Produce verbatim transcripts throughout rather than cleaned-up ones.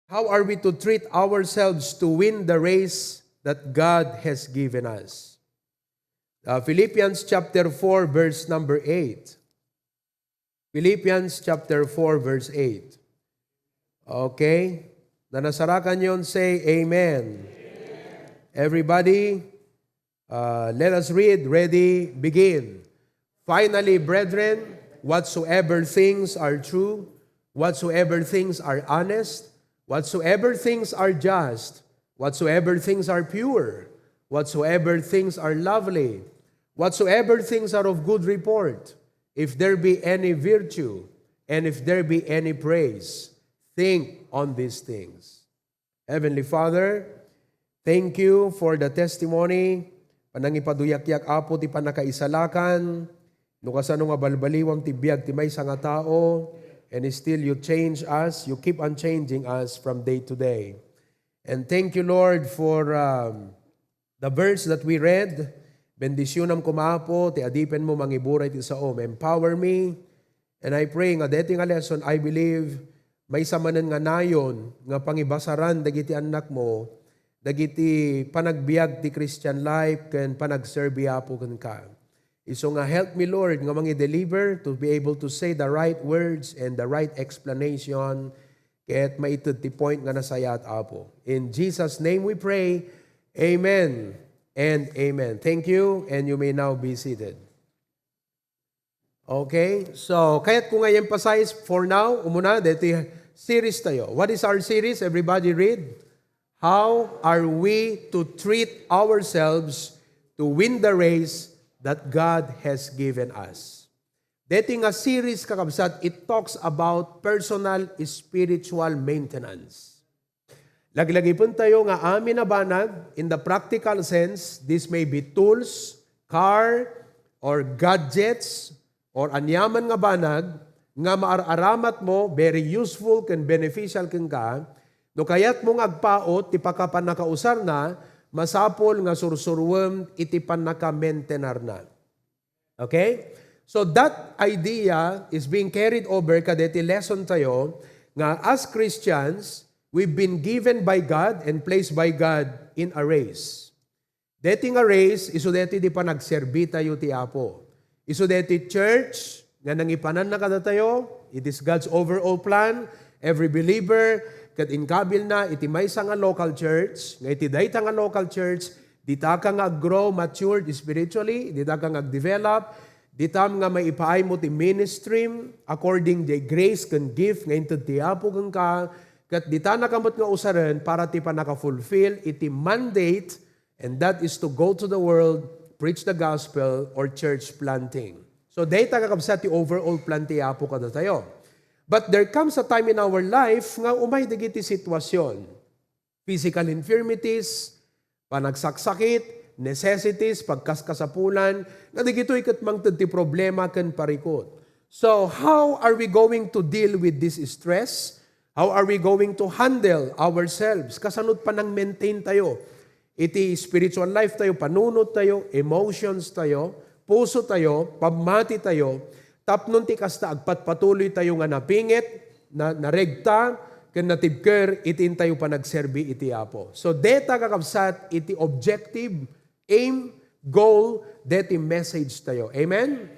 How are we to treat ourselves to win the race that God has given us? Uh, Philippians chapter four, verse number eight. Philippians chapter four, verse eight. Okay? Na nasarakan yon, say amen. Everybody, uh, let us read. Ready, begin. Finally, brethren, whatsoever things are true, whatsoever things are honest, whatsoever things are just, whatsoever things are pure, whatsoever things are lovely, whatsoever things are of good report, if there be any virtue, and if there be any praise, think on these things. Heavenly Father, thank you for the testimony. Panangipaduyakyak, Apo, ti pannakaisalakan. No kasano nga balbaliwam ti biag ti maysa nga tao, and still you change us, you keep on changing us from day to day. And thank you, Lord, for, um, the verse that we read. Bendisyonam koma, Apo, ti adipen mo mangiburay ti saom. Empower me. And I pray nga deti nga lesson, I believe, maysa manen nga nayon nga pangibasaran dagiti annakmo, dagiti panagbiag ti Christian life, ken panagserbi, Apo, kenka. Isu nga, help me, Lord, nga mangi-deliver to be able to say the right words and the right explanation, ket maited ti point nga nasayaat, Apo. In Jesus' name we pray. Amen and amen. Thank you, and you may now be seated. Okay, so kayat ko nga i-emphasize for now, umuna, deti series tayo. What is our series? Everybody read. How are we to treat ourselves to win the race that God has given us? Deti nga series, kakabsat, it talks about personal spiritual maintenance. Laglagipen tayo nga amin a banag, in the practical sense, this may be tools, car, or gadgets, or aniaman nga banag nga maar-aramat mo, very useful ken beneficial kenka, no kayat mo nga agpaut ti pakapannakausarna, masapul nga sursuruem iti pannakamentenarna. Okay? So that idea is being carried over kadeti lesson tayo nga as Christians, we've been given by God and placed by God in a race. Deti nga race, isu deti di panagserbi tayo ti Apo. Isu deti church nga nangipananna kadatayo, it is God's overall plan. Every believer, ket inkabilna iti maysa nga local church, nga iti dayta nga local church, ditaka nga ag-grow, matured spiritually, ditaka nga ag-develop, ditam nga maipaaymo ti ministry according the grace ken gift nga inted ti Apo kenka, ket ditanaka met nga usaren para ti pannaka-fulfill iti mandate, and that is to go to the world, preach the gospel, or church planting. So, dayta, kakabsat, ti overall plan ti Apo kadatayo. But there comes a time in our life nga umay dagiti sitwasyon, physical infirmities, panagsaksakit, necessities, pagkaskasapulan, nga dagitoy ket mangted ti problema ken parikut. So, how are we going to deal with this stress? How are we going to handle ourselves? Kasano't panang-maintain tayo iti spiritual life tayo, panunot tayo, emotions tayo, puso tayo, pammati tayo, tapno ti kasta agpatpatuloy tayo nga napingit, na, naregta, ken natibker iti intayo panagserbi iti Apo. So, deta, kakabsat, iti objective, aim, goal, deti message tayo. Amen?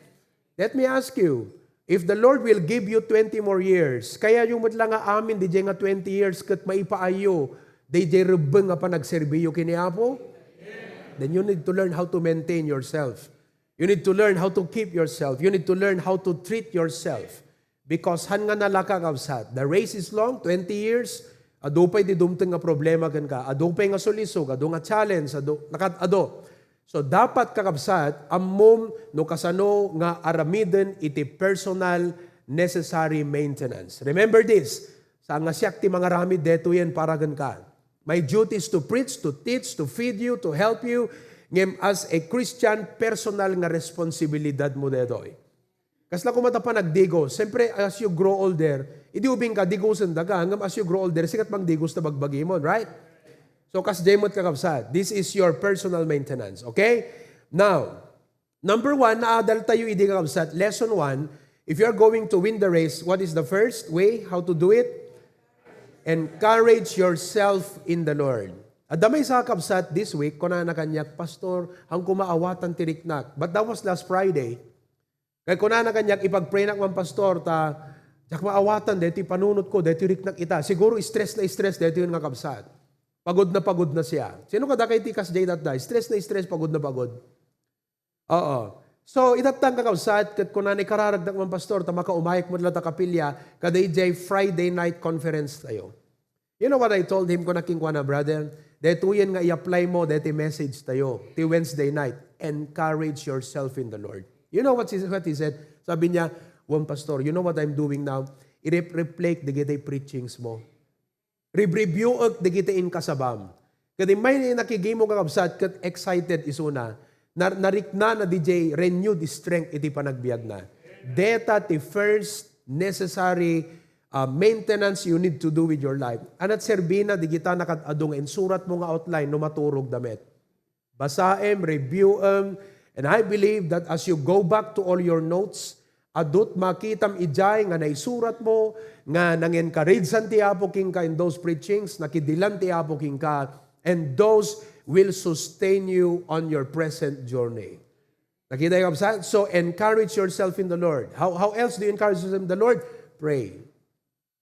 Let me ask you, if the Lord will give you twenty more years, kayayo met la nga amin didiay nga twenty years ket maipaayyo didiay rebbeng a panagserbiyo ken ni Apo? Then you need to learn how to maintain yourself. You need to learn how to keep yourself. You need to learn how to treat yourself. Because han nga nalaka, kabsat, the race is long, twenty years, adu pay di dumteng nga problema kenka, adu pay nga sulisog, adu nga challenge, adu, nakat-, adu. So, dapat, kakabsat, ammom no kasano nga aramiden iti personal necessary maintenance. Remember this, saan nga siak ti mangaramid detoyen para kenka. My duty is to preach, to teach, to feed you, to help you. Ngem as a Christian, personal nga responsibilidad mo detoy. Kasla koma ta panagdigos. Siyempre, as you grow older, idi ubing ka, digosen da ka. Ngem as you grow older, sikat mangdigos ta bagbagimon, right? So, kasdiay met, kakabsat, this is your personal maintenance, okay? Now, number one, naadal tayo idi, kakabsat, lesson one, if you are going to win the race, what is the first way how to do it? Encourage yourself in the Lord. Adda maysa a kabsat this week, kunana kaniak, "Pastor, haanko maawatan ti riknak." But that was last Friday. Kay kunana kaniak, "Ipag-praynak man, Pastor, ta diak maawatan daytoy panunotko, daytoy riknak ita." Siguro stress na stress daytoy nga kabsat. Pagod na pagod na siya. Sino kadakayo ti kasdiay datay? Stress na stress, pagod na pagod. Oo. So, itatta nga kabsat, ket kunana, "Ikararagnak man, Pastor, ta makaumayek met latta kapilya, kadaydiay Friday night conference tayo." You know what I told him? Kuna kenkuana, "Brother, daytoyen nga i-apply mo, daytoy message tayo, ti Wednesday night, encourage yourself in the Lord." You know what he, what he said? Sabi niya, "Wen, Pastor, you know what I'm doing now? I-rep-, reflect dagiti preachings mo. Rib-reviewek dagiti inkasabam." Ket immay nakigimong nga kabsat ket excited isuna, nar-, nariknana didiay renewed strength iti panagbiagna. Deta ti first necessary, uh, maintenance you need to do with your life. Ania ti serbina dagita nakad-adu nga insuratmo nga outline no maturogda met? Basaem, reviewem, and I believe that as you go back to all your notes, adut makitam idiay nga naisuratmo nga nangencouragean ti Apo kenka in those preachings, nakidilan ti Apo kenka, and those will sustain you on your present journey. Nakita yung kabsat? So, encourage yourself in the Lord. How, how else do you encourage yourself in the Lord? Pray.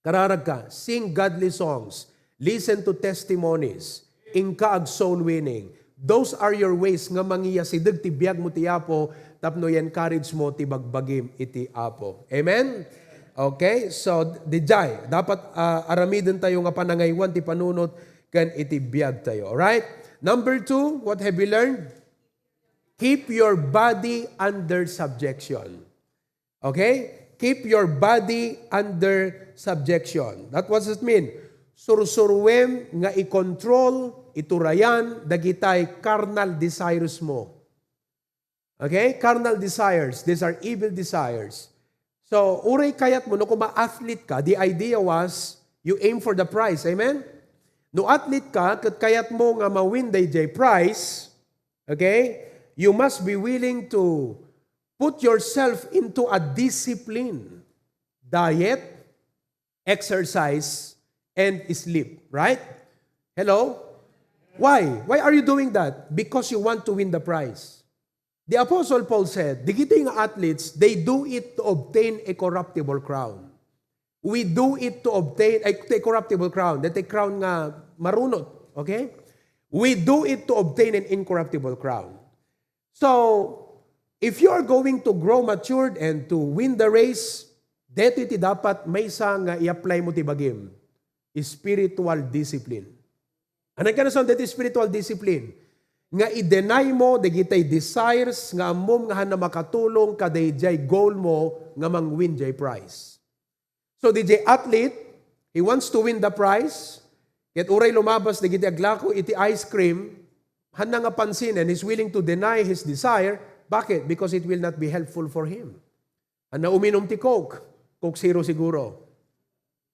Kararag ka, sing godly songs, listen to testimonies, inka ag soul winning. Those are your ways nga mangiyasideg ti biag mo ti Apo tapno i-encourage mo ti bagbagim iti Apo. Amen? Okay? So, didiay, dapat, ah, aramiden tayo nga panangaywan ti panunot ken iti biag tayo. Alright? Number two, what have we learned? Keep your body under subjection. Okay? Keep your body under subjection. That, what does it mean? Sursuruem nga i-control, iturayan, dagitay carnal desires mo. Okay? Carnal desires. These are evil desires. So, uray kayat mo, no, kung ma-athlete ka, the idea was, you aim for the prize. Amen? No athlete ka, ket kayat mo nga ma-win dayjay prize, okay? You must be willing to put yourself into a discipline. Diet, exercise, and sleep. Right? Hello? Why? Why are you doing that? Because you want to win the prize. The Apostle Paul said, "Digiti nga athletes, they do it to obtain a corruptible crown. We do it to obtain a, a corruptible crown." That a crown nga marunot. Okay? We do it to obtain an incorruptible crown. So, if you are going to grow matured and to win the race, daytoy ti dapat maysa nga i-apply mo ti bagim, spiritual discipline. Ania nga nasayaat daytoy spiritual discipline? Nga i-deny mo dagitay desires nga ammom nga haanna makatulong kadaydiay goal mo nga mang-win jay prize. So, didiay athlete, he wants to win the prize. Ket uray lumabas dagiti aglako iti ice cream, haanna nga pansinen, he's willing to deny his desire. Bakit? Because it will not be helpful for him. Haanna uminum ti Coke, Coke Zero siguro.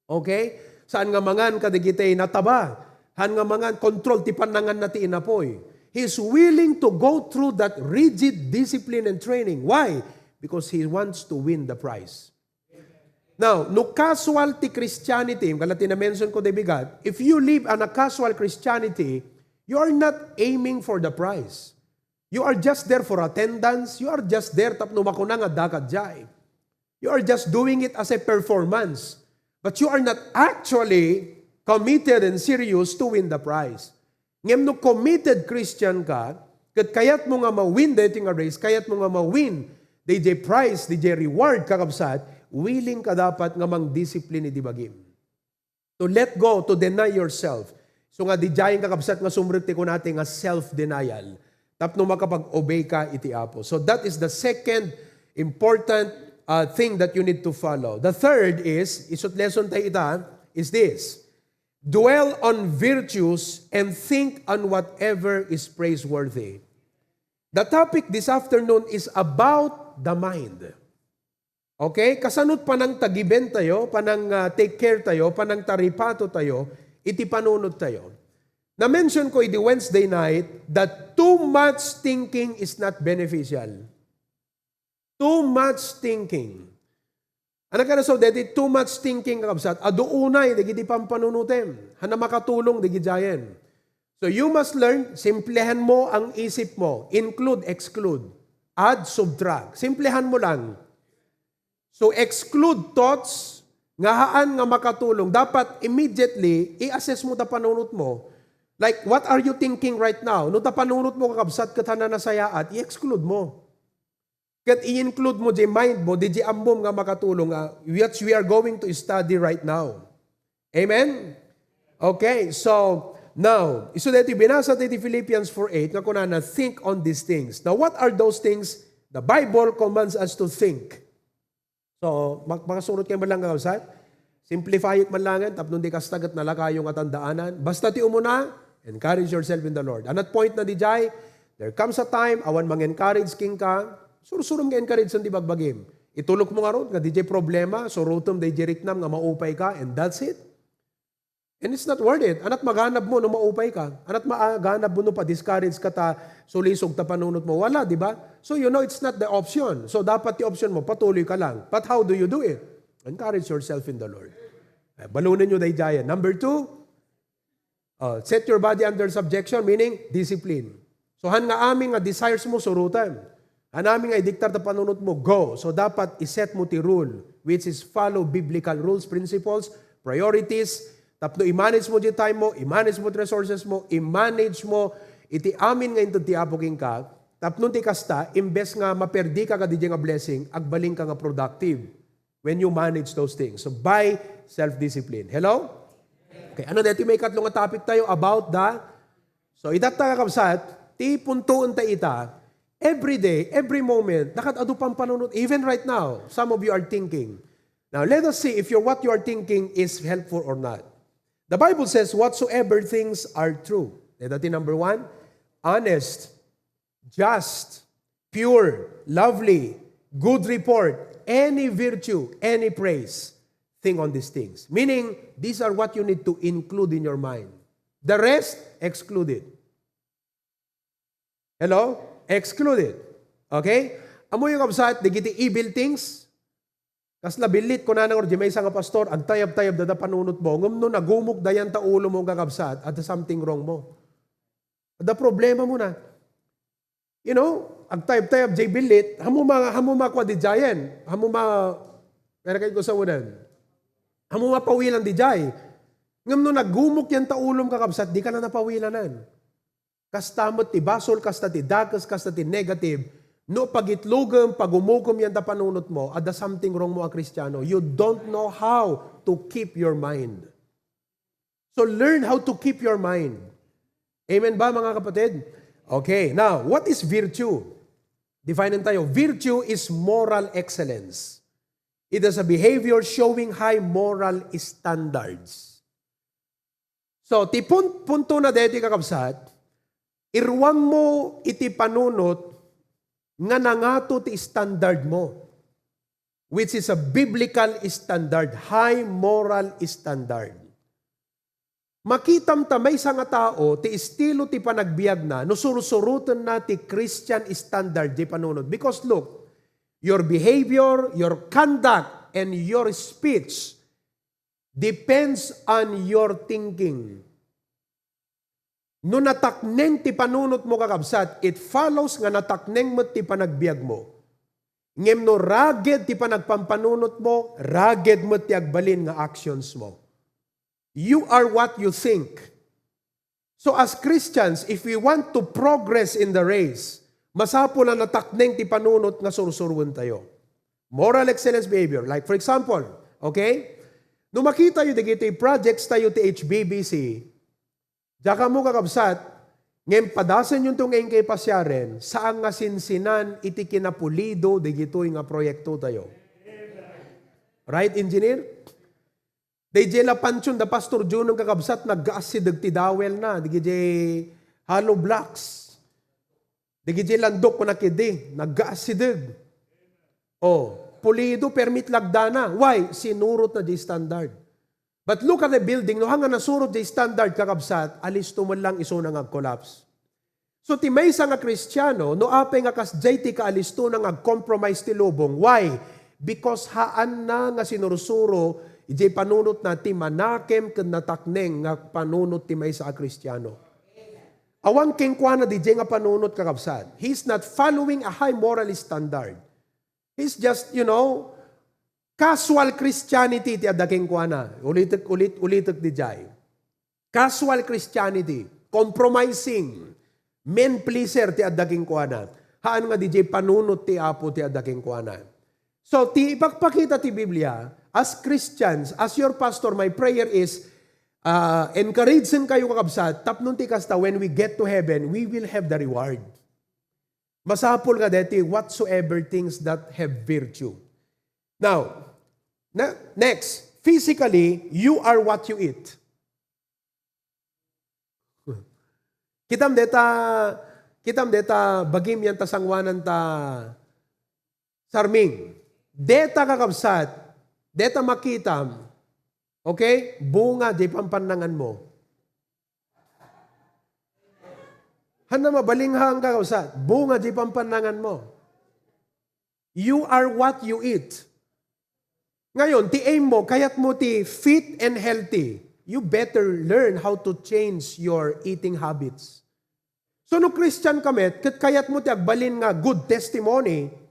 Okay? Saan nga mangan kadagiti nataba? Haan nga mangan, control ti pannanganna ti inapoy. He's willing to go through that rigid discipline and training. Why? Because he wants to win the prize. Now, no casual ti Christianity, kala ti na-mention ko, di bigat, if you live on a casual Christianity, you are not aiming for the prize. You are just there for attendance. You are just there tapno makuna nga adda kadiay. You are just doing it as a performance. But you are not actually committed and serious to win the prize. Ngem no committed Christian ka, ket kayat mo nga ma-win daytoy nga race, kayat mo nga ma-win dayjay prize, dayjay reward, kakabsat, willing ka dapat nga mang-discipline iti bagim. To let go, to deny yourself. So nga, didiay, kakabsat, nga sumrek ti kunata nga self-denial. Tapno makapag-obey ka iti Apo. So that is the second important, uh, thing that you need to follow. The third is, isut lesson tayo ita, is this. Dwell on virtues and think on whatever is praiseworthy. The topic this afternoon is about the mind. Okay? Kasano ti panangtagiben tayo, panang, ah, take care tayo, panangtaripato tayo, iti panunot tayo. Na-mention ko idi Wednesday night that too much thinking is not beneficial. Too much thinking. Ano ka na so, deti too much thinking, kakabsat. Adu unay, dagiti pampanunutem. Hana makatulong, dagiti giant. So you must learn, simplehan mo ang isip mo. Include, exclude. Add, subtract. Simplehan mo lang. So exclude thoughts nga haan nga makatulong. Dapat immediately, i-assess mo ta panunot mo. Like, what are you thinking right now? No ta panunot mo, kakabsat, ket hana nasayaat, i-exclude mo. Ket i-include mo di mind mo, di di ammom nga makatulong, ah, which we are going to study right now. Amen? Okay, so now, isu daytoy binasa ti Philippians four eight nga kunana, "Think on these things." Now, what are those things the Bible commands us to think? So, mak-, makasurot kayo man lang, kakabsat? Simplify it man lang, tapno di kasta ket nalakayo nga tandaanan. Basta ti umuna, encourage yourself in the Lord. Anat point na dijay, there comes a time, awan mang-encourage kenka, sursurom nga encourage ti bagbagim. Itulok mo ngarud nga dijay problema, surutom dijay riknam nga maupay ka, and that's it. And it's not worth it. Anat maganab mo no maupay ka? Anat maganab mo no pa-discourage ka ta sulisog ta panunot mo? Wala, di ba? So you know it's not the option. So dapat ti option mo, patuloy ka lang. But how do you do it? Encourage yourself in the Lord. Eh, balunen nyo daydiayan. Number two, uh, set your body under subjection, meaning discipline. So han nga amin nga desires mo, surutan. Han amin nga idiktar ta panunot mo, go. So dapat iset mo ti rule, which is follow biblical rules, principles, priorities. Tapno i-manage mo di time mo, i-manage mo ti resources mo, i-manage mo iti amin nga inted ti Apo kenka. Tapno ti kasta, imbes nga maperdi ka kadijay nga blessing, agbalin ka nga productive when you manage those things. So by self-discipline. Hello? Okay, ano daytoy maikatlo nga topic tayo about the... So itatta, kakabsat, ti puntoen ta ita, every day, every moment, nakat adu pampanunot, even right now, some of you are thinking. Now, let us see if your, what you are thinking is helpful or not. The Bible says, "Whatsoever things are true." Dayta ti number one, honest, just, pure, lovely, good report, any virtue, any praise, think on these things. Meaning, these are what you need to include in your mind. The rest, exclude it. Hello? Exclude it. Okay? Ammoyo, kabsat, dagiti evil things, kasla billit, kunana ngarud di maysa nga pastor, agtayab-tayab dada panunot mo. Ngem no nagumok dayan ta ulo mo, kakabsat, adda something wrong mo. Adda problema mo na. You know, agtayab-tayab jay billit, hamo ma-, hamo makua di jayen, hamo ma-, pero kayo ko sa unan. Hamo mapawilan di jay. Ngem no nagumok yan ta ulom, kakabsat, di ka na napawilanan. Kasta met ti basol, kasta ti dakes, kasta ti negative. No pagitlogem, pagumukom yan ta panunot mo, adda something wrong mo a Kristiano. You don't know how to keep your mind. So learn how to keep your mind. Amen ba, mga kapatid? Okay, now, what is virtue? Define tayo. Virtue is moral excellence. It is a behavior showing high moral standards. So, ti pun-, punto na deti, kakabsat, iruam mo iti panunot nga nangato ti standard mo, which is a biblical standard, high moral standard. Makitam ta maysa nga tao ti estilo ti panagbiagna no sursurotenna ti Christian standard ti panunot. Because look, your behavior, your conduct, and your speech depends on your thinking. No natakneng ti panunot mo, kakabsat, it follows nga natakneng met ti panagbiag mo. Ngem no ragged ti panagpampanunot mo, ragged met ti agbalin nga actions mo. You are what you think. So as Christians, if we want to progress in the race, masapul a natakneng ti panunot nga sursuroen tayo. Moral excellence behavior. Like for example, okay? No makita tayo dagiti projects tayo ti H B B C, diak ammo, kakabsat, ngem padasen yun tong engkay pasiaren, saan nga sinsinan iti kinapulido digitoy nga proyekto tayo. Right, engineer? Dayjay la pansion da Pastor Junong, kakabsat, naggaassideg ti dowel na, dagijay hollow blocks. Dagijay landok, kuna kidi, naggaassideg. Oh, pulido, permit lagdana. Why? Sinurot na di standard. But look at the building, no, hanga nasurot di standard, kakabsat, alisto man lang isuna nga ag-collapse. So, ti maysa nga Kristiano, no apay nga kasjay ti kaalistona nga ag-compromise ti lubong. Why? Because haanna nga sinursuro idiay panunotna ti manakem ken natakneng nga panunot ti maysa a Kristiano. Awan kenkuana didiay nga panunot, kakabsat. He's not following a high moral standard. He's just, you know, casual Christianity ti adda kenkuana. Ulitek, ulit, ulitek didiay. Casual Christianity, compromising, men pleaser ti adda kenkuana. Haan nga didiay panunot ti Apo ti adda kenkuana. So, ti ipakpakita ti Biblia, as Christians, as your pastor, my prayer is, uh, encourage-en kayo, kakabsat, tapno ti kasta, when we get to heaven, we will have the reward. Masapul nga deti, whatsoever things that have virtue. Now, na, next, physically, you are what you eat. Kitam deta, kitam deta, bagim yan ta sanguanan ta sarming. Deta, kakabsat, deta makitam, okay? Bunga, di pampannangan mo. Hanna mabalinghang, kakabsat, bunga, di pampannangan mo. You are what you eat. Ngayon, ti aim mo, kayat mo ti fit and healthy. You better learn how to change your eating habits. So, no Christian ka met, ket kayat mo ti agbalin nga good testimony,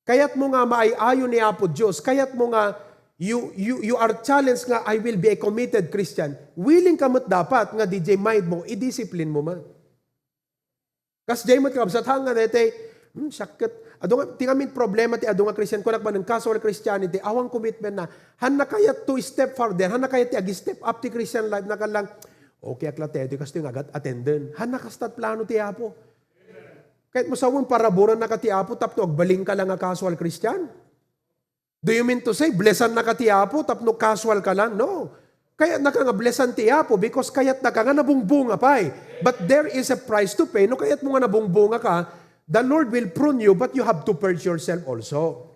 kayat mo nga maay-ayo ni Apo Dios, kayat mo nga you, you, you are challenged nga, "I will be a committed Christian." Willing ka met dapat nga didiay mind mo, i-discipline mo met. Kasdiay met, kakabsat, haan nga daytoy, hmm, sakket. Adu nga, ti ngamin problema ti adu nga Christian, kunak manen casual Christianity, awan commitment na. Hanna kayat to step further, hanna kayat ti ag-step up ti Christian life na kan lang, "Okay, ak la daytoy, kastoy nga agat attenden." Hanna kastat plano ti Apo. Kayat mo sawen, paraburan na ka ti Apo, tapno agbalin ka lang nga casual Christian? Do you mean to say, blessan na ka ti Apo tapno casual ka lang? No. Kayat na ka nga blessan ti Apo because kayat na ka nga nabungbunga pay. But there is a price to pay. No kayat mo nga nabungbunga ka, the Lord will prune you, but you have to purge yourself also.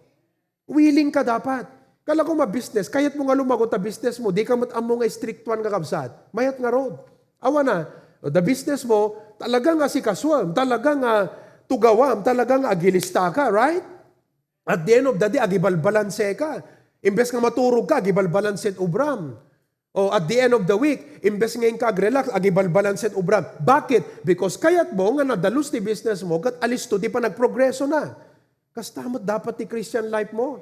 Willing ka dapat. Kala ko ma-business, kayat mo nga lumago ta business mo, di ka met ammo nga istriktuan nga kabsat. Mayat nga road. Awan na, the business mo, talaga nga sikasuam, talaga nga tugawam, talaga nga agilista ka, right? At the end of the day, agibalbalanse ka. Imbes nga maturog ka, agibalbalanse ti ubram. O at the end of the week, imbes nga inka agrelax, agibalbalanse ti ubram. Bakit? Because kayat mo nga nadalus ti business mo, ket alisto ti panagprogreso na. Kasta met dapat ti Christian life mo.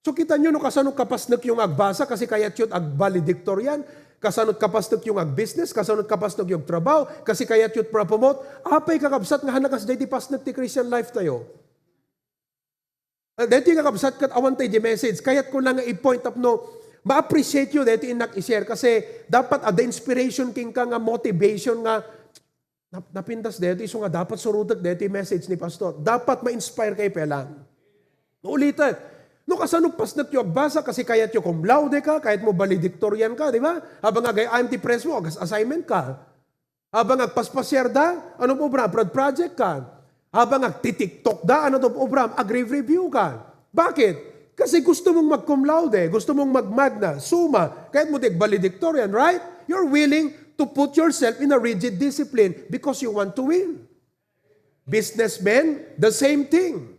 So, kita nyo, no, kasano kapasnek yo nga agbasa, kasi kayat yo ti agvaledictorian, kasano kapasnek yo nga agbusiness, kasano kapasnek yo agtrabaho, kasi kayat yo ti promote. Apay, kakabsat, nga hanna kasdiay ti pasnek ti Christian life tayo. Ah, daytoy nga kabsat ket awan tay di message. Kayat ko lang nga i-point up no, ma-appreciate yo daytoy innak i-share kasi dapat adda inspiration kenka nga motivation nga nap-, napintas daytoy isu nga dapat surotek daytoy message ni pastor. Dapat ma-inspire kayo pay lang. No, ulitek. No, kasano pasnek yo agbasa kasi kayat yo cum laude ka, kayat mo valedictorian ka, di ba? Habang agay-ayam ti press mo, agas-assignment ka. Habang agpaspasiar da, ano po obra? Abroad project ka. Habang agti-TikTok da, ano to obra? Agre-review ka. Bakit? Kasi gusto mong mag-cum laude, gusto mong mag-magna, summa, kayat mo ti valedictorian, right? You're willing to put yourself in a rigid discipline because you want to win. Businessmen, the same thing.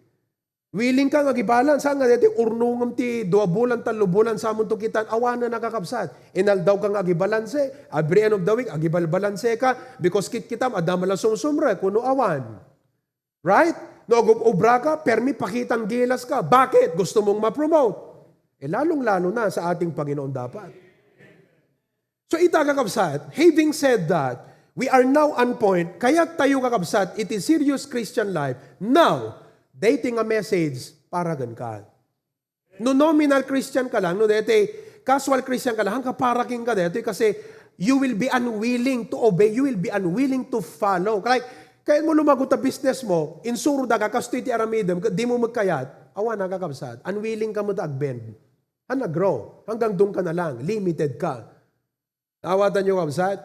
Willing ka nga agibalanse, saan nga daytoy urnongem ti dua bulan, tallo bulan, samonto kitan, awanen a kakabsat. Inaldaw ka nga agibalanse, every end of the week, agibalbalanse ka, because kitkitam, adda man la sumsumrek, wenno awan. Right? No, agub-obra ka, permi pakitam gilas ka. Bakit? Gusto mong ma-promote. Eh, lalong-lalo na sa ating Panginoon dapat. So, ita, kakabsat, having said that, we are now on point, kayat tayo, kakabsat, iti serious Christian life. Now, daytoy nga message para kenka. No nominal Christian ka lang, no daytoy casual Christian ka lang, haan ka para kenka daytoy kasi you will be unwilling to obey, you will be unwilling to follow. Like, kayat mo lumago ta business mo, insuro da ka, kastoy ti aramidem, ket di mo met kayat, awan a, kakabsat, unwilling ka met a agbend. Haan a grow. Hanggang dun ka na lang. Limited ka. Naawatan nyo, kabsat?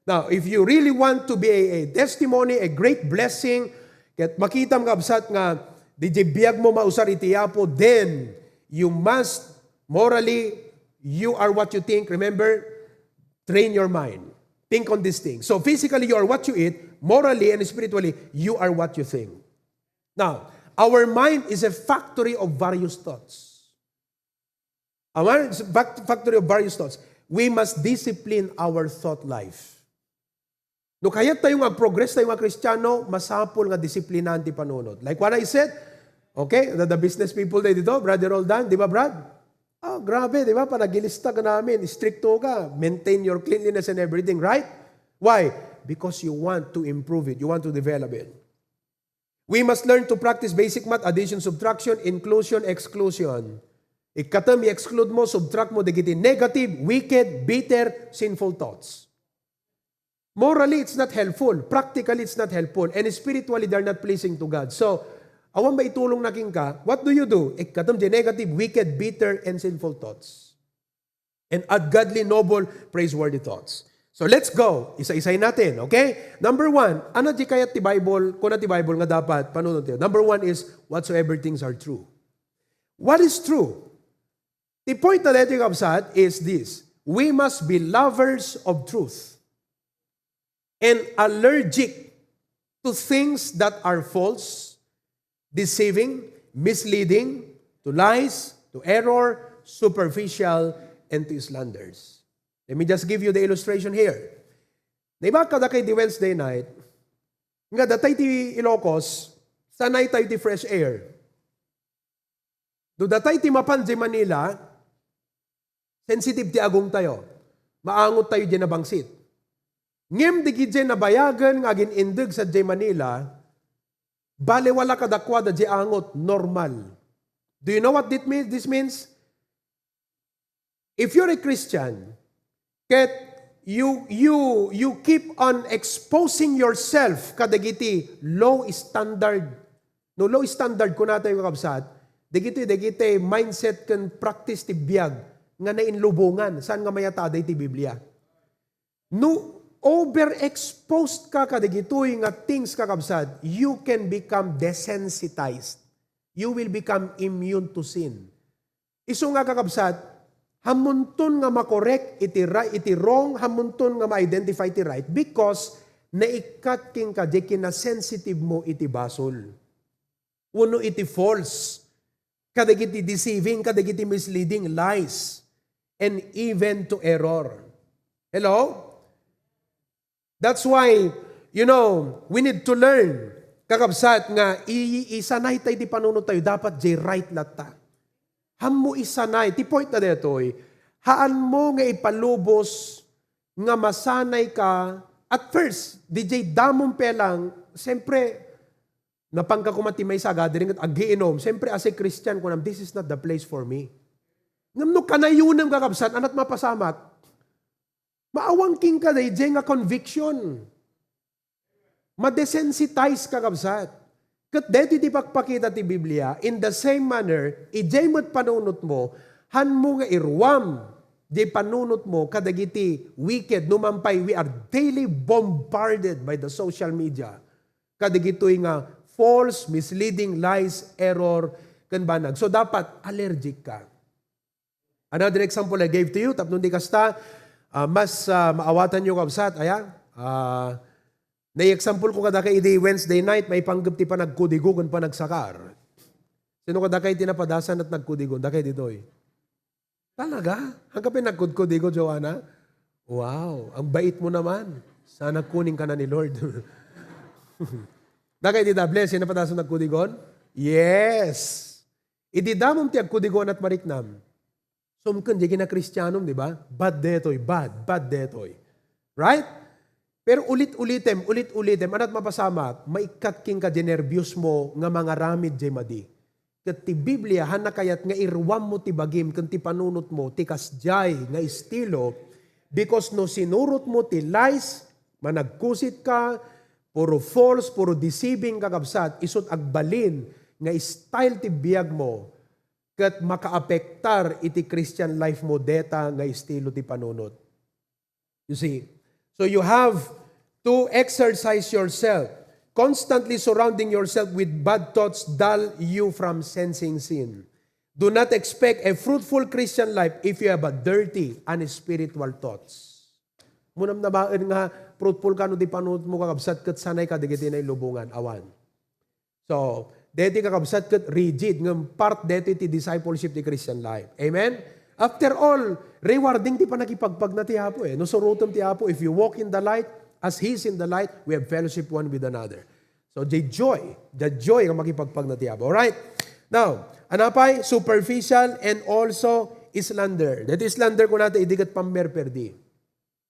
Now, if you really want to be a, a testimony, a great blessing, ket makitam, kabsat, nga diay biag mo mausar iti Apo, then you must morally, you are what you think. Remember, train your mind. Think on this thing. So physically, you are what you eat. Morally and spiritually, you are what you think. Now, our mind is a factory of various thoughts. Awan, it's a fact-, factory of various thoughts. We must discipline our thought life. No kayat tayo nga progress tayo nga Kristiano, masapul nga disiplinaen ti panunot. Like what I said, okay, the, the business people day dito, Brother Roldan, di ba, Brad? Oh, grabe, di ba? Panagilista ka namin, stricto ka, maintain your cleanliness and everything, right? Why? Because you want to improve it, you want to develop it. We must learn to practice basic math, addition, subtraction, inclusion, exclusion. Ikkatem, i-exclude mo, subtract mo, dagiti negative, wicked, bitter, sinful thoughts. Morally, it's not helpful. Practically, it's not helpful. And spiritually, they're not pleasing to God. So, awan ba itulong na kinka? What do you do? Ikkatem di negative, wicked, bitter, and sinful thoughts. And add godly, noble, praiseworthy thoughts. So let's go. Isa-isay natin, okay? Number one, ano di kayat ti Bible? Kuna ti Bible nga dapat panunoten. Number one is, whatsoever things are true. What is true? The point na dito, kabsat, is this. We must be lovers of truth and allergic to things that are false, deceiving, misleading, to lies, to error, superficial, and to slanders. Let me just give you the illustration here. Naimbag kadakayo di Wednesday night, nga datay ti Ilocos, sanay tayo ti fresh air. Do datay ti mapan di Manila, sensitive ti agong tayo. Maangot tayo di nabangsit. Ngem di gidi nabayagen nga agin-indeg sadiay Manila, baliwala kadakuada di angot, normal. Do you know what this means? This means, if you're a Christian, ket you, you, you keep on exposing yourself kadagiti low standard. No low standard, kunatayo, kakabsat, dagiti, dagiti mindset ken practice ti biag nga nainlubongan, saan nga mayat iti Biblia. No overexposed ka kadagitoy nga things, kakabsat, you can become desensitized. You will become immune to sin. Isu nga, kakabsat, hammonton nga makorek iti ri-, iti wrong, hammonton nga ma-identify ti right because naikkat kenka di kinasensitive mo iti basol. Wenno iti false, kadagiti deceiving, kadagiti misleading lies, and even to error. Hello? That's why, you know, we need to learn, kakabsat, nga i-, isanay tayo ti panunot tayo, dapat jay right latta. Hammo isanay, ti point na detoy, haan mo nga ipalubos nga masanay ka, at first, di jay damom pelang, siyempre, napanka koma ti maysa a gathering ket aggiinom. Siyempre, as a Christian, kunam, "This is not the place for me." Ngem no kanayunem, kakabsat, anat mapasamak? Maawan kenka daydiay nga conviction. Madesensitize ka, kabsat. Ket daytoy ti pakpakita ti Biblia, in the same manner, idiay met panunot mo, haan mo nga iruam diay panunot mo kadagiti wicked, no man pay we are daily bombarded by the social media. Kadagitoy nga false, misleading, lies, error, ken banag. So, dapat allergic ka. Another example I gave to you, tapno di kasta, ah, mas, ah, maawatanyo, kabsat, aya? Ah, nai-example ko kadakayo idi Wednesday night, maipanggep ti panagkudigo ken panagsakar. Sino kadakayo ti napadasan ket nagkudigo? Dakayo ditoy. Talaga? Ang kape nagkudkudigo, Joanna? Wow, ang bait mo naman. Sana kuning ka na ni Lord. Dakayo di, Dable, sino napadasan nagkudigon? Yes. Idi damom ti agkudigon at mariknam. Sumken di kina Kristianom, di ba? Bad detoy, bad, bad detoy. Right? Pero ulit-ulitem, ulit-ulitem, anat mapasamak, maikkat kenka di nerbios mo nga mangaramid jay madi. Ket ti Biblia, haan nakayat nga iruam mo ti bagim ken ti panunot mo, ti kasdiay nga estilo, because no sinurot mo ti lies, managkusit ka, puro false, puro deceiving, kakabsat, isut agbalin nga style ti biag mo, ket makaapektar iti Christian life mo deta nga estilo ti panunot. You see? So you have to exercise yourself. Constantly surrounding yourself with bad thoughts dull you from sensing sin. Do not expect a fruitful Christian life if you have a dirty, unspiritual thoughts. Munam na baen nga fruitful kano di panunot mo, kakabsat, ket sanay ka dagiti nailubongan. Awan. So, deti, kakabsat, ket rigid, ngem part deti ti discipleship ti Christian life. Amen? After all, rewarding ti panakipagpagna ti Apo eh. No surotem ti Apo, "If you walk in the light, as He is in the light, we have fellowship one with another." So, the joy, the joy nga makipagpagna ti Apo. Alright? Now, anapay, superficial and also slander. Dati slander kunata, idi ket pammerperdi.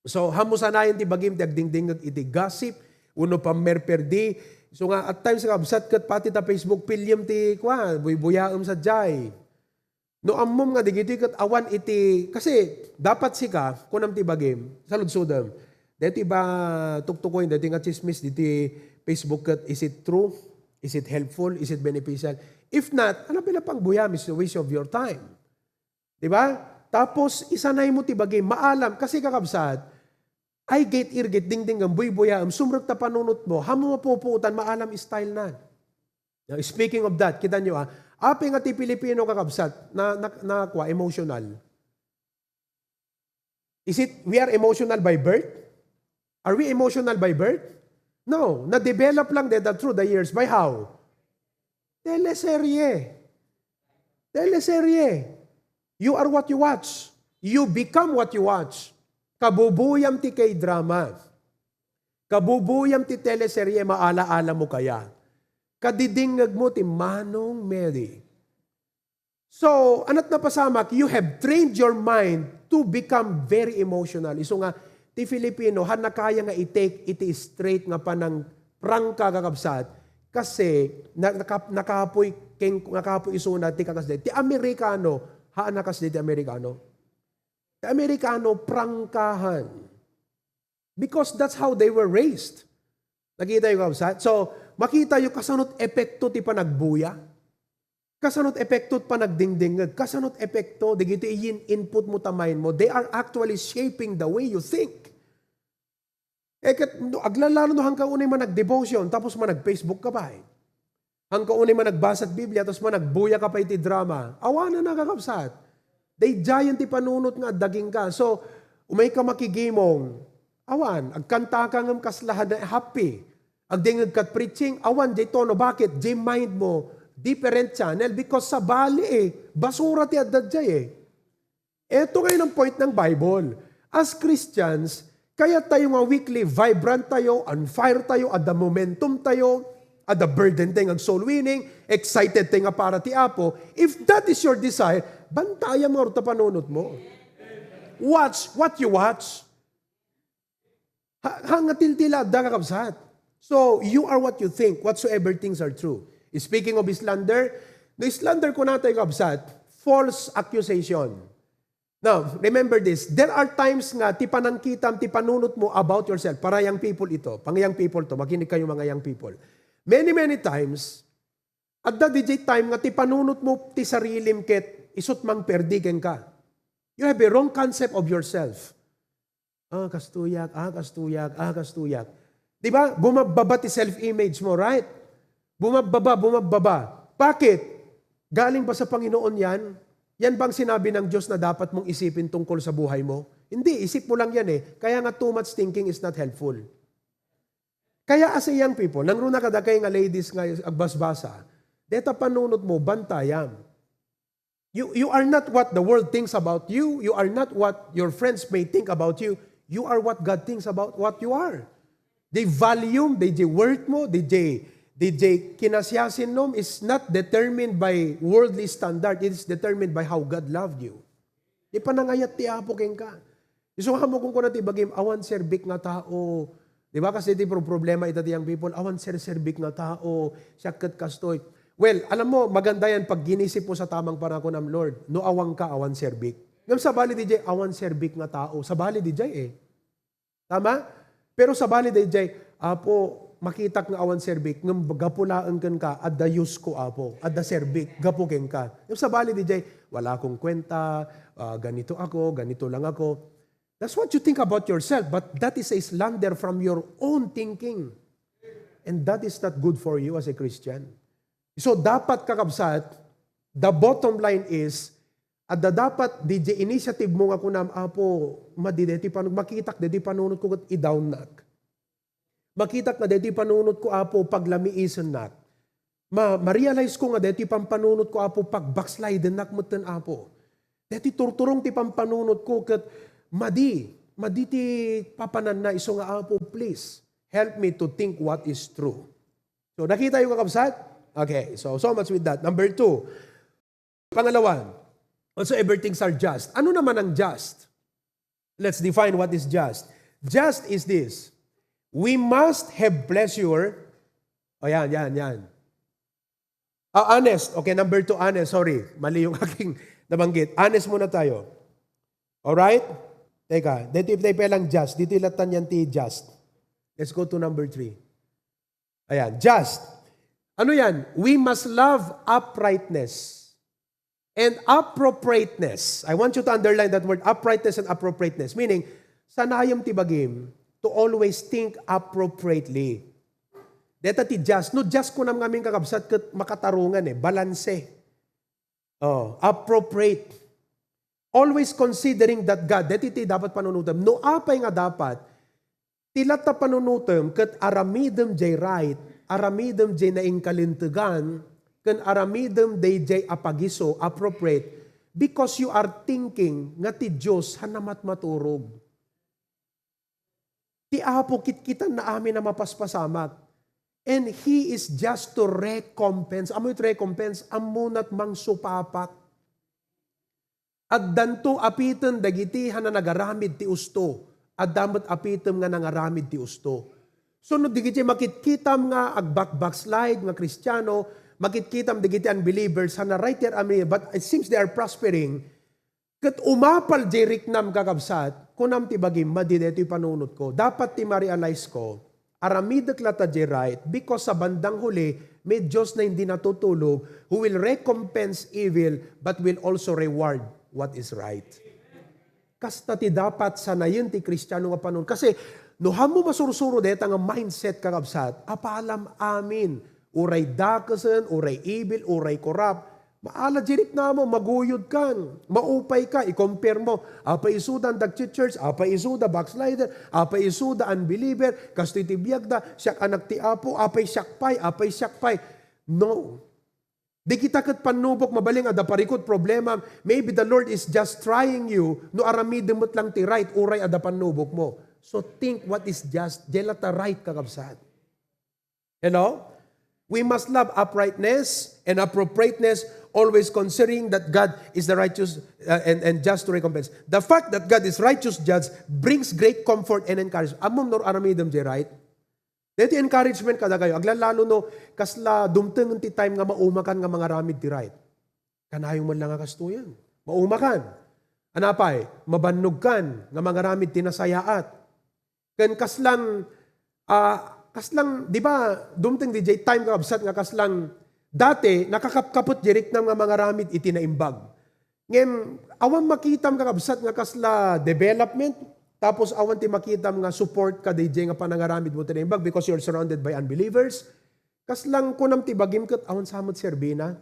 So, hamusanayan ti bagim ti agdingdingngeg iti gossip, wenno pammerperdi. So nga, at times, kabsat ket pati ta Facebook, piliem ti, kua, buybuyaem sadiay. No ammom nga digiti ket awan iti, kasi dapat sika, kunam ti bagim, saludsodem. Deti ba tuktukoy, deti nga chismis, diti Facebook ket, is it true? Is it helpful? Is it beneficial? If not, ano pila pang buyam? Is a waste of your time. Di ba? Tapos, isanay mo ti bagim, maalam. Kasi kakabsat, ay gate irgit, dingdingem, buybuyaem, sumrek ta panunot mo, hamu mapupuotan, maalam style na. Now, speaking of that, kita nyo ah, apay nga ti Pilipino kakabsat, na, na, na, kwa, emotional. Is it, we are emotional by birth? Are we emotional by birth? No, na-develop lang deta through the years. By how? Teleserye. Teleserye. You are what you watch. You become what you watch. Kabubuyam ti K-drama. Kabubuyam ti teleserye, maala-ala mo kaya. Kadidingngeg mo ti Manong Mary. So, anat napasamak, you have trained your mind to become very emotional. Isu nga, ti Filipino, han nakaya nga i-take iti straight nga panang prangka, kakabsat, kasi na, naka, nakapoy, keng, nakapoy isuna ti kakasdi. Ti Amerikano, haan nakasdi ti Amerikano. Ti Amerikano, prangkahan. Because that's how they were raised. Nakita yo, kabsat? So, makita yo, kasanot epekto ti panagbuya. Kasanot epekto ti panagdingdingngeg. Kasanot epekto, dagiti in-, input mo ta mind mo. They are actually shaping the way you think. Eh, ket, no, aglalalo no, hangka unay manag-devotion, tapos manag-Facebook ka pay. Hangka unay managbasat Biblia, tapos managbuya ka pay iti drama. Awanen a, kakabsat. Daydiayen ti panunot nga adda kenka. So, umay ka makigimong. Awan, agkanta ka ngem kasla happy. Agdingngeg ka preaching, awan jay tono. Bakit? Jay mind mo, different channel. Because sabali eh. Basura ti adda jay eh. Eto ngayon ang point ng Bible. As Christians, kaya tayo nga weekly, vibrant tayo, on fire tayo, adda momentum tayo, adda burden tayo nga soul winning, excited tayo nga para ti Apo. If that is your desire, bantayam nga rod ta panunot mo. Watch what you watch. Ha, ha, nga tiltila adda, kakabsat. So, you are what you think, whatsoever things are true. Speaking of slander, no slander kunata, kakabsat, false accusation. Now, remember this, there are times nga ti panangkitam, ti panunot mo about yourself, para young people ito, pang young people to, makinig kayo mga young people. Many, many times, adda D J time nga ti panunot mo ti sarilim ket isut mangperdi kenka. You have a wrong concept of yourself. Ah, kastoyak, ah, kastoyak, ah, kastoyak. Di ba? Bumababa ti self-image mo, right? Bumababa, bumababa. Bakit? Galing ba sa Panginoon yan? Yan bang sinabi ng Diyos na dapat mong isipin tungkol sa buhay mo? Hindi, isip mo lang yan eh. Kaya nga too much thinking is not helpful. Kaya as a young people, nangruna kadakay nga ladies nga agbasbasa, deta panunot mo, bantayam. You, you are not what the world thinks about you. You are not what your friends may think about you. You are what God thinks about what you are. The volume, the, the worth mo, the, the, the, the kinasiasin mo is not determined by worldly standard. It is determined by how God loved you. Di panangayat ti Apo kenka. Isu nga mo kung kuna ti bagim, awan serbik nga tao. Di ba? Kasi ti pro-, problema ita ti young people, awan serserbik nga tao, siak ket kastoy. Well, alam mo, maganda yan pag ginisip mo sa tamang panakunam, Lord, no awan ka, awan serbik. Ngem sabali di jay, awan serbik nga tao. Sabali di jay eh. Tama? Pero sabali di jay, Apo, makitak nga awan serbik, ngem gapu laeng kenka, adda use ko, Apo, adda serbik, gapu kenka. Ngem sabali di jay, wala akong kwenta, ah, ganito ako, ganito lang ako. That's what you think about yourself, but that is a slander from your own thinking. And that is not good for you as a Christian. So, dapat, kakabsat, the bottom line is, adda dapat, di jay initiative mo nga kunam, Apo, madi deti panag-, makitak deti panunot ko ket i-downnak. Makitak nga deti panunot ko, Apo, paglamiisennak. Ma-, ma-realize ko nga deti pampanunot ko, Apo, pag-backslidennak metten, Apo. Daytoy turturong ti pampanunotko ket madi, madi ti papananna, isu nga, "Apo, please, help me to think what is true." So, nakitayo, kakabsat? Okay, so, so much with that. Number two, pangalawa, whatsoever things are just. Ano naman ang just? Let's define what is just. Just is this. We must have pleasure. O yan, yan, yan. Ah, honest. Okay, number two, honest. Sorry, mali yung aking nabanggit. Honest muna tayo. Alright? Teka, dito yung lang just. Dito yung latan yan ti just. Let's go to number three. Ayan, just. Ano yan? We must love uprightness and appropriateness. I want you to underline that word, uprightness and appropriateness. Meaning, sanayem ti bagim to always think appropriately. Deta ti just. No just kunam ngamin, kakabsat, ket makatarungan eh. Balanse. Oh, appropriate. Always considering that God, deti ti dapat panunutem. No apay nga dapat, ti latta panunutem ket aramidem jay right, aramidem jay naingkalintegan, ken aramidem dayjay apagiso, appropriate, because you are thinking nga ti Dios a namatmaturog. Ti Apo kitkitanna amin a mapaspasamak. And He is just to recompense. Ammoyo ti recompense, ammona ti mangsupapak. Addanto apiten dagiti a nanagaramid ti usto. Adda met apitem nga nangaramid ti usto. So, no dagiti makitkitam nga agbak-backslide nga Kristiano, makitkitam dagiti unbelievers a na-right there, amin, but it seems they are prospering, ket umapal jay riknam, kakabsat, kunam ti bagim, madi daytoy panunotko. Dapat ti ma-realize ko, aramidek latta jay right, because sa bandang huli, may Dios na hindi natutulog, who will recompense evil, but will also reward what is right. Kasta ti dapat sanayen ti Kristiano nga panun-, kasi no hammo masursuro dayta nga mindset, kakabsat, apalam amin, uray dakesen, uray evil, uray korap, maala jay riknam, maguyod kan, maupay ka, i-compare mo, apay isuda nagchi-church, apay isuda backslider, apay isuda unbeliever, kastoy ti biagda, siak anak ti Apo, apay siak pay, apay siak pay. No. Di kita ket pannubok mabalin, adda parikut problema. Maybe the Lord is just trying you, no aramidem met lang ti right, uray adda pannubok mo. So think what is just, jay latta right, kakabsat. Hello? We must love uprightness and appropriateness, always considering that God is the righteous, uh, and, and just to recompense. The fact that God is righteous judge brings great comfort and encouragement. Ammom no aramidem jay right? Daytoy encouragement kadakayo. Aglalalo no kasla dumtengen ti time nga maumakan nga mangaramid ti right. Kanayon man lang nga kastoyen. Maumakan. Anapay, mabannogkan nga mangaramid ti nasayaat. Ken kaslang, ah, kaslang, di ba, dumteng diay time, kakabsat, nga kaslang dati, nakakapkaput jay riknam nga mangaramid iti naimbag. Ngem, awan makitam, kakabsat, nga kasla development, tapos awan ti makitam nga support kadi jay nga panangaramid mo ti naimbag because you're surrounded by unbelievers. Kaslang kunam ti bagim ket awan sa met serbina.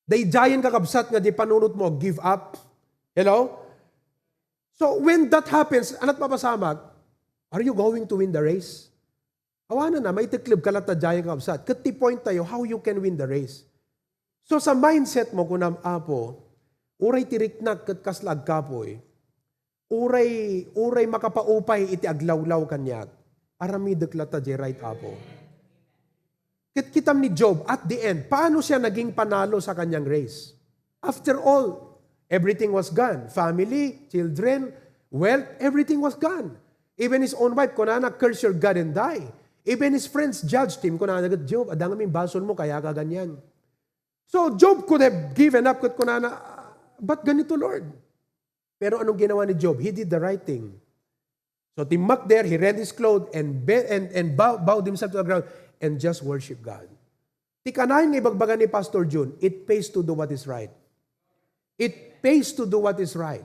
Daydiayen, kakabsat, nga di panunot mo, give up. Hello? So, when that happens, anat mapasamak, are you going to win the race? Awanan na, maitekleb ka latta diay, kakabsat. Ket ti point tayo, how you can win the race. So, sa mindset mo, kunam, Apo, uray ti riknak ket kasla agkapuy, uray, uray makapaupay iti aglawlaw kaniak, aramidek latta diay right, Apo. Ket kitam ni Job, at the end, paano siya naging panalo sa kanyang race? After all, everything was gone. Family, children, wealth, everything was gone. Even his own wife, kunana, "Curse your God and die." Even his friends judged him. Kunana, "Job, adda ngamin basol mo, kaya ka ganyan." So, Job could have given up, ket kunana, "Ba't ganito, Lord?" Pero anong ginawa ni Job? He did the right thing. So, timmakder, he rent his clothes and be-, and, and bow-, bowed himself to the ground and just worship God. Ti kanayon nga ibagbaga ni Pastor Jun, it pays to do what is right. It pays to do what is right.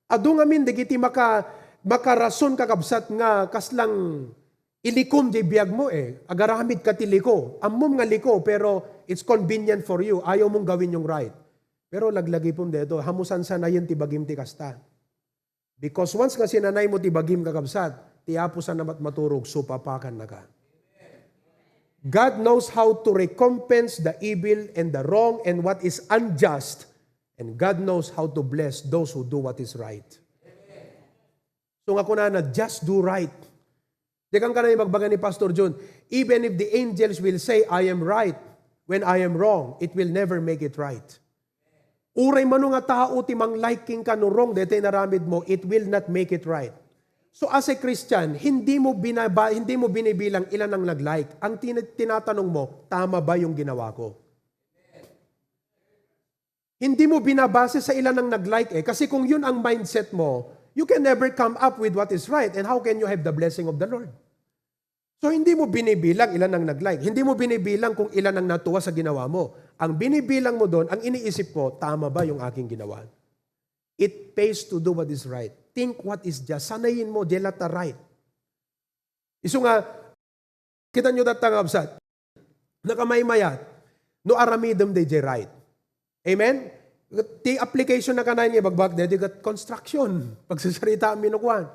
Adu ngamin dagiti maka-, makarason, kakabsat, nga kaslang ilikom diay biag mo, eh. Agaramid ka ti liko. Ammom nga liko, pero it's convenient for you. Ayaw mong gawin yung right. Pero laglagipem daytoy, hamusan sanayen ti bagim ti kasta. Because once nga sinanay mo ti bagim, kakabsat, ti Apo sa namatmaturog, supapakannaka. God knows how to recompense the evil and the wrong and what is unjust And God knows how to bless those who do what is right. So nga kunana, just do right. Di kan kana ibagbaga ni Pastor John, even if the angels will say, "I am right," when I am wrong, it will never make it right. Uray mano nga tao ti mang-like kenka no wrong daytoy inaramid mo, it will not make it right. So as a Christian, hindi mo binaba, hindi mo binibilang ilan ang nag-like. Ang tin- tinatanong mo, "Tama ba yung ginawa ko?" Hindi mo binabase sa ilan ang nag-like eh. Kasi kung yun ang mindset mo, you can never come up with what is right. And how can you have the blessing of the Lord? So hindi mo binibilang ilan ang nag-like. Hindi mo binibilang kung ilan ang natuwa sa ginawa mo. Ang binibilang mo doon, ang iniisip mo, "Tama ba yung aking ginawa?" It pays to do what is right. Think what is just. Sanayin mo, jay latta right. Isu nga, kita nyo datang absat. Nakamaymayat. No aramidem dayjay right. Amen? Ti application na kanayon nga ibagbag daytoy ket construction. Pagsasarita mi no kuan.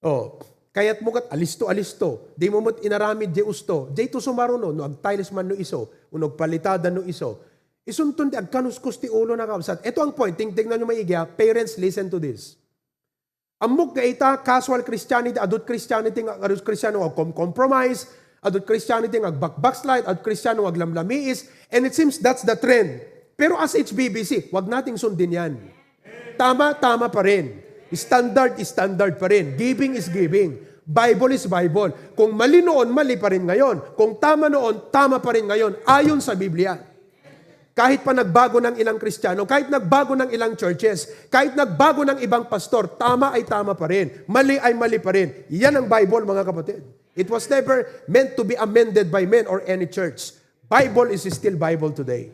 Oh, kayat mo ket alisto, alisto. Di mo met inaramid jay usto. Jay to sumaruno, no agtiles man no isu, o no agpalitada no isu. Isunton ti agkanuskus ti ulo na kabsat. Ito ang point, tingtingnan nyo maigi ha. Parents, listen to this. Ammok nga ita, casual Christianity, adut Christianity nga, adut Kristiano nga agkom-compromise, adut Christianity nga agbakbakslide, adut Kristiano nga aglamlamiis, and it seems that's the trend. Pero as H B B C, wag nating sundin yan. Tama, tama pa rin. Standard, standard pa rin. Giving is giving. Bible is Bible. Kung mali noon, mali pa rin ngayon. Kung tama noon, tama pa rin ngayon. Ayon sa Biblia. Kahit pa nagbago ng ilang Kristiyano, kahit nagbago ng ilang churches, kahit nagbago ng ibang pastor, tama ay tama pa rin. Mali ay mali pa rin. Yan ang Bible, mga kapatid. It was never meant to be amended by men or any church. Bible is still Bible today.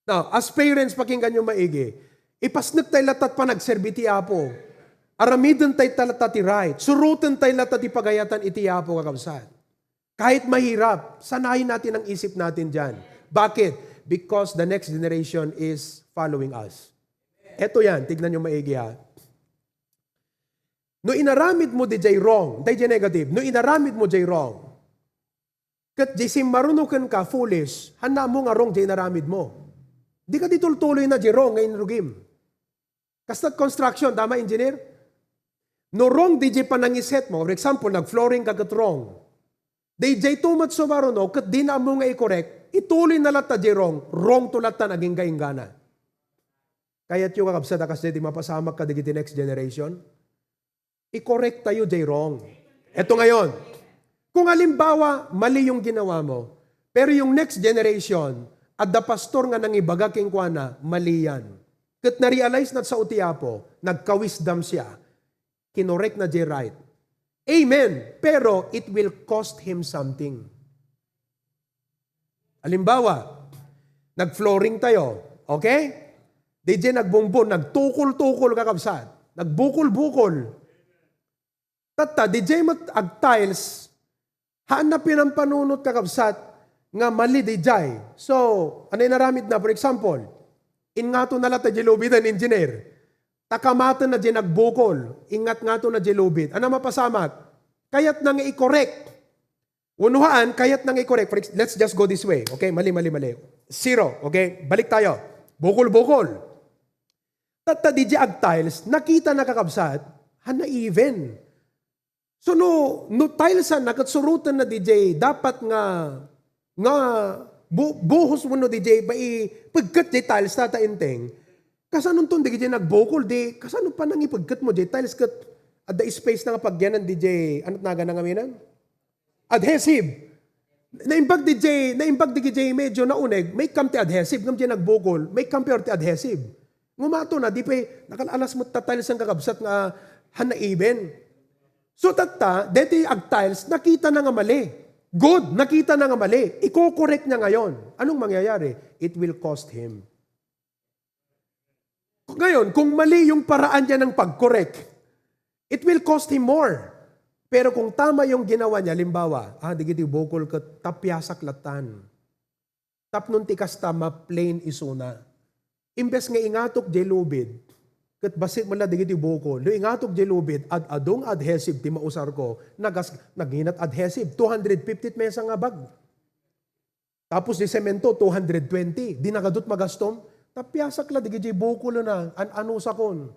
Now, as parents, pakinggan nyo maigi. Ipasnek tay latta ti panagserbi ti Apo. Aramiden tay latta ti right. Suruten tay latta ti pagayatan iti Apo, kakabsat. Kahit mahirap, sanayin natin ang isip natin dyan. Bakit? Because the next generation is following us. Eto yan, tignan nyo maigi ha. No inaramid mo di jay wrong, di jay negative, no inaramid mo jay wrong, ket jay simmaruno kenka, foolish, hanna mo nga wrong jay inaramid mo. Di ka di tultuloy na jay wrong nga inrugim. Kasta construction, tama, engineer? No wrong di jay panangiset mo, for example, nag-flooring ka ket wrong. Di jay to met sumaruno, ket di na ammo nga i-correct, ituloy na latta jay wrong, wrong to latta naging kainggana. Kayat yo, kakabsat, a kas di mapasamak kadagiti next generation? I-correct tayo jay wrong. Eto ngayon, kung halimbawa, mali yung ginawa mo, pero yung next generation, adda pastor nga nangibaga kenkuana, mali yan. Ket na-realize na sa uti Apo, nagka-wisdom siya, kinorek na jay right. Amen. Pero it will cost him something. Halimbawa, nag-flooring tayo, okay? Di jay nagbumbon, nagtukol-tukol, kakabsat. Nagbukol-bukol. Tatta, di jay met ag-tiles, haan na pinampanunot, kakabsat, nga mali di jay. So, ano inaramid na? For example, ingato na latta jay lubid an engineer. Ta kamaten na jay nagbukol, ingat ngato na jay lubid. Ano mapasamak? Kayat na nga i-correct. Wenno haan, kayat nang i-correct. For ex-, let's just go this way. Okay, mali, mali, mali. Zero. Okay, balik tayo. Bukol-bukol. Tatta di jay ag-tiles, nakita na, kakabsat, haan na even. So no, no tilesan na ket suroten na di jay dapat nga, nga bu-, buhos wenno di jay maipegket jay tiles tatta inteng. Kasanonton di jay nagbukol, di, kasano pa nangipegket mo jay tiles ket adda space na nga pagyanan di jay, ano nagan na ngamin? Adhesive. Naimbag di jay, naimbag di jay medyo nauneg, maikkam ti adhesive, ngem jay nagbukol, maikkam pay ti adhesive. Ngumato na, di pay, nakal-alas met ta tiles ang kakabsat nga haan na even. So tatta, deti ag-tiles, nakita na nga mali. Good, nakita na nga mali. Iko-correct niya ngayon. Anong mangyayari? It will cost him. Ngayon, kung mali yung paraan niya ng pag-correct, it will cost him more. Pero kung tama yung ginawa niya, halimbawa, ah, di kiti bukol ket tapyasak lattan. Tapno ti kasta, ma-plain isuna. Imbes nga ingatok jay lubid, ket bassit met la di kiti bukol. No ingatok jay lubid, ad-adung adhesive ti mausar ko, nagas-, naginat adhesive, two hundred fifty mesa nga bag. Tapos di semento, two hundred twenty. Di nagadut magastom. Tapiasak la, di gidi bukol na, an-, ano sakon.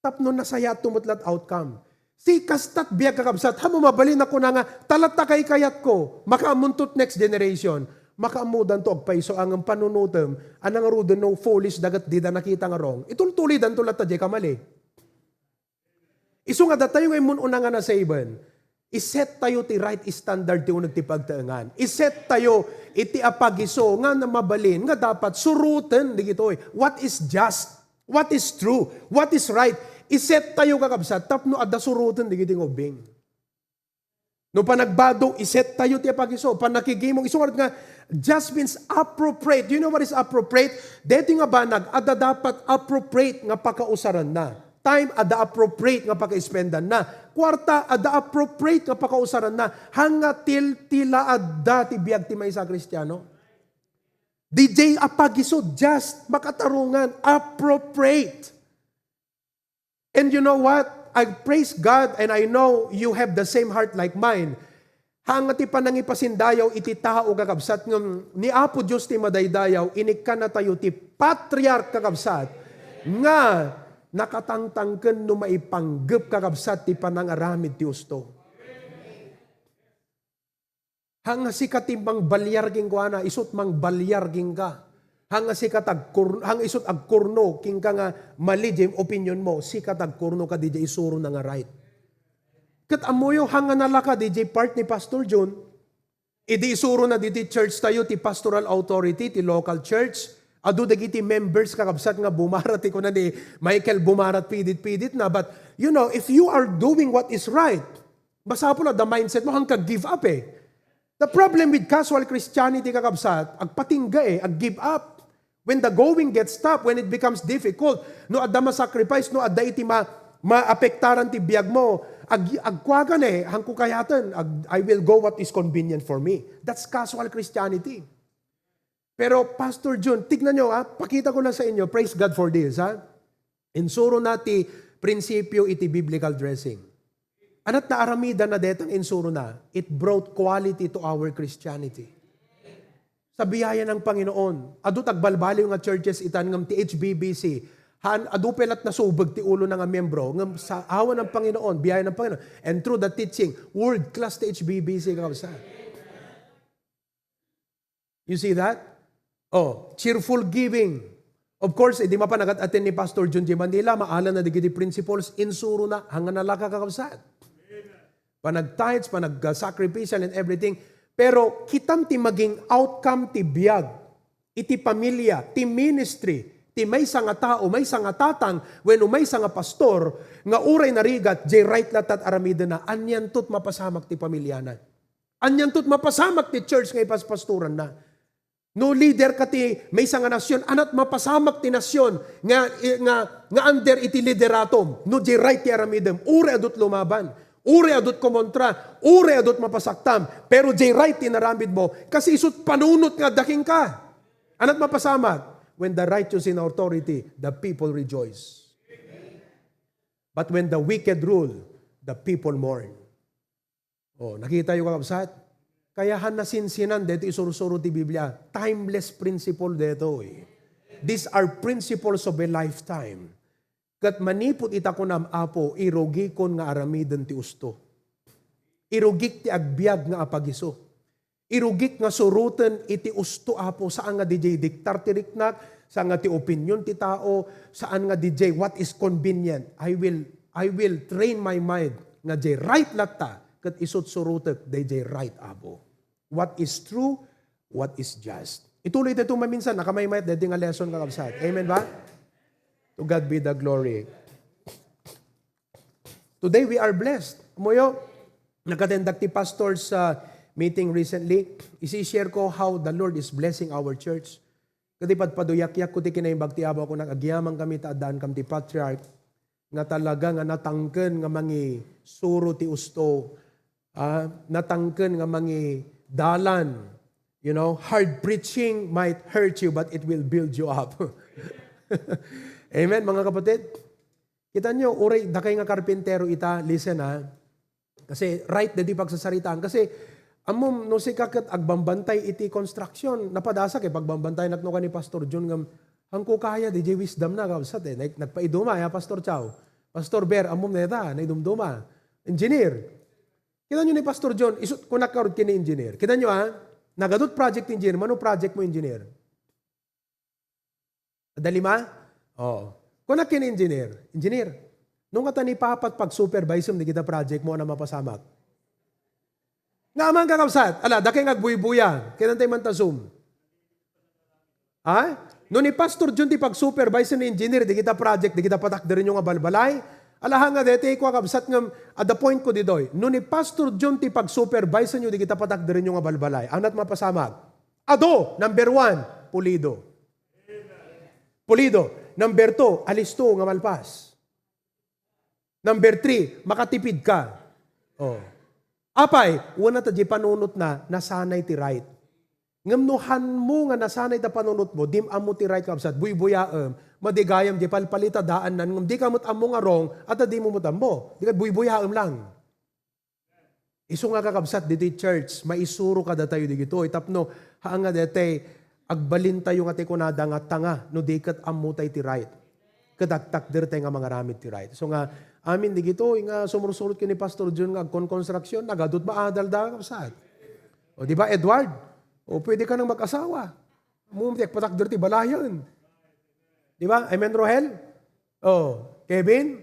Tapno nasayaat to met lat outcome. Si kastat biag kakabsat, hamo mabalin a kuna nga, talatta kaykayat ko, makaammonto ti next generation. Makaammodan to agpayso a ngem panunotem, a nangaruden no foolish daget dida nakita nga wrong. Itultulidan to latta diay kamali. Isu nga datayo nga immun-una nga nasaven, iset tayo ti right standard ti uneg ti pagtaengan. Iset tayo iti apagiso nga mabalin nga dapat suroten digitoy. What is just? What is true? What is right? Iset tayo, kakabsat, tapno adda suroten digiti nga ubbing. No panagbado, iset tayo ti apagiso. Panakigimong, isu nga just means appropriate. Do you know what is appropriate? Deti nga banag, adda dapat appropriate nga pakausaranna. Time, adda appropriate nga pakaispendanna. Kuarta, adda appropriate nga pakausaranna. Hanga tiltila adda ti biag ti maysa a Kristiano. Diay apagiso, just, makatarungan, appropriate. And you know what? I praise God and I know you have the same heart like mine. Hanga ti panangipasindayaw iti tao, kakabsat, ngem ni Apo Dios ti madaydayaw, inikkana tayo ti patriarch, kakabsat, nga nakatangtangken no maipanggep, kakabsat, ti panangaramid ti usto. Hanga sika ti mangbaliar kenkuana, isut mangbaliar kenka. Hanga sika tagkur-, hanga isut agkurno kenka nga mali diay opinion mo, sika tagkurno kadi diay isurona nga right. Ket ammoyo, hanga nalaka diay part ni Pastor John, idi isurona diti church tayo ti pastoral authority, ti local church, adu dagiti members, kakabsat, nga bumarat, ti kuna ni Michael, bumarat pidit-pidit na. But, you know, if you are doing what is right, masapul a the mindset mo, hangka give up eh. The problem with casual Christianity, kakabsat, agpatingga eh, ag-give up. When the going gets tough, when it becomes difficult, no adda ma-sacrifice, no adda iti ma-, maapektaran ti biag mo, ag-, agkuagan eh, hangko kayaten, ag-, I will go what is convenient for me. That's casual Christianity. Pero, Pastor Jun, tignan nyo, ha? Pakita ko lang sa inyo. Praise God for this, ha? Insuro na ti prinsipyo iti biblical dressing. Anat na aramidan na detang insuro na, it brought quality to our Christianity. Sa biyaya ng Panginoon, adu tagbalbaliw nga churches itan ngem ti H B B C, han, adu pelat nasubeg ti ulo na nga miyembro, ngem sa awan ng Panginoon, biyaya ng Panginoon. And through the teaching, world class ti H B B C, kakabsat. You see that? Oh, cheerful giving. Of course, eh, di mapan agat-attend ni Pastor Jun J. Manila, maala na digiti principles, insuro na, hanga nalaka, kakabsat. Panag-tithes, panag-sacrificial and everything. Pero kitam ti maging outcome ti biag, iti pamilya, ti ministry, ti maysa nga tao, maysa nga tatang, wenno maysa nga pastor, nga uray narigat, jay right latta ti aramidena, anianto ti mapasamak ti pamiliana. Anianto ti mapasamak ti church nga ipaspastoranna. No leader ka ti maysa nga nasion, anat mapasamak ti nasion nga, nga, nga under iti lideratom. No jay right ti aramidem, uray adut lumaban, uray adut kumontra, uray adut mapasaktam, pero jay right ti inaramid mo, kasi isut panunot nga adda kenka. Anat mapasamak? When the righteous in authority, the people rejoice. But when the wicked rule, the people mourn. Oh, nakita yo, kakabsat? Kaya han nasinsinan detoy isursuro ti Biblia, timeless principle detoy. These are principles of a lifetime. Ket manipud ita kunam, Apo, irugikon nga aramiden ti usto. Irugik ti agbiag nga apagiso. Irugik nga suroten iti usto, Apo, saan nga dijay diktar ti riknak, saan nga ti opinion ti tao, saan nga dijay what is convenient. I will, I will train my mind nga jay right latta, ket isut surotek dayjay right, Apo. What is true, what is just. Ituloy tayo maminsan, nakamaymay daytoy nga lesson, kakabsat. Amen ba? To God be the glory. Today we are blessed. Ammoyo, nag-attend ak ti pastor's, uh, meeting recently. Isi-share ko how the Lord is blessing our church. Ket ipadpaduyakyakko ti kinaimbag ti Apo, kunak, agyamankami ta addaankami ti patriarch nga talaga nga natangken nga mangisuro ti usto, ah, natangken nga mangidalan. You know, hard preaching might hurt you, but it will build you up. Amen, mga kapatid? Kita nyo, uray dakay nga karpintero ita, listen, ha. Kasi right daytoy pagsasaritaan. Kasi Ammom, no sika ket agbambantay iti construction, napadasa kay pagbambantayanak no kani Pastor John ngem, hangko kaya, diay wisdom na, kabsat, eh. Nag-, nagpaiduma, ya, Pastor Chow. Pastor Ber, ammom neta, naidumduma. Engineer. Kita nyo ni Pastor John, isut ko nakarod kini engineer. Kita nyo, ha? Nagadot project engineer, mano project mo engineer? Adda lima? Oo. Kuna ken engineer, "Engineer, no nga ta ni Papa pag-supervise-em dagita project mo, ania mapasamak?" Nga aman, kakabsat, ala, dakay nga agbuybuya, kailan tayo man ta Zoom? Ha? No ni Pastor John ti pag-supervise ni engineer, dagita project, dagita patakderenyo nga balbalay, ala, ha nga deti, kakabsat, ngem, at the point ko ditoy, no ni Pastor John ti pag-supervise nyo, dagita patakderenyo nga balbalay, anat mapasamak? Adu, number one, pulido. Pulido. Number two, alisto nga malpas. Number three, makatipid ka. Oh. Apay, wen ta diay panunotna, nasanay ti right. Ngem no hanmo nga nasanay ta panunotmo, dim ammo ti right, kabsat, buybuyaem, madi gayam diay palpalita, daan nan, ngem dika met ammo nga wrong, at dimo met ammo. Dika, buybuyaem lang. Isu nga, kakabsat, ditoy church, maisuro kadatayo digitoy. Tapno, haan nga daytay, agbalintayo nga ti kunada nga tanga, no di ket ammotay ti right. Ket agtakdertay nga mangaramid ti right. So nga, amin digitoy nga sumursurot ken ni Pastor John nga agkonkonstruction, nagadot ba adal da, kakabsat? O, di ba, Edward? O, pwede ka nang mag-asawa. Ammom ti agpatakder ti balayen. Di ba? Amen, Rohel? Oh, Kevin?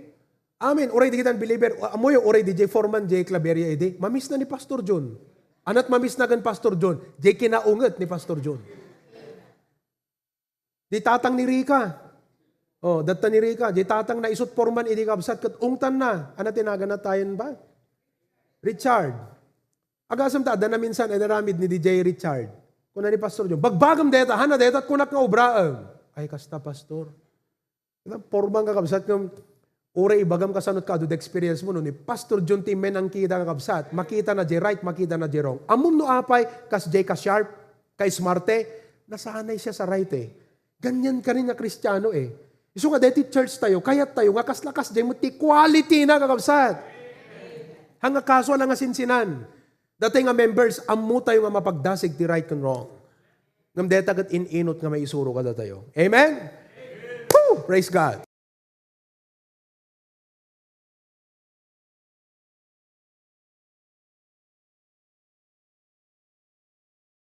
Amen. Uray digitan believer. Ammoyo, uray diay foreman diay Claveria idi. Mamisna ni Pastor John. Anat mamisna ken Pastor John? Diay kinaunget ni Pastor John. Diay tatang ni Rica. Oh, datta ni Rica. Diay tatangna isut foreman idi, kabsat, ket ungtanna. Ania ti naganna, tayen ba? Richard. Agasem ta, adda naminsan, ay naramid ni diay Richard. Kuna ni Pastor John, "Bagbagam deta, haan deta kunak nga obraem." Ay, kasta, Pastor. Ita, porman, kakabsat, ngem uray ibagam kasano ti adu ti experience mo, no ni Pastor John ti men nangkita, kakabsat, makitana diay right, makitana diay wrong. Ammom no apay, kas diay ka-sharp, ka-smarte, nasanay siya sa right, eh. Ganyan ka rin nga Kristiano, eh. Isu nga deti church tayo, kayat tayo nga kasla kasdiay met ti quality na, kakabsat. Haan nga kaso a nangasinsinan. Daytay nga members, ammo tayo nga mapagdasig ti right ken wrong. Ngem deta ket in-inut nga maisuro kadatayo. Amen? Woo! Praise God.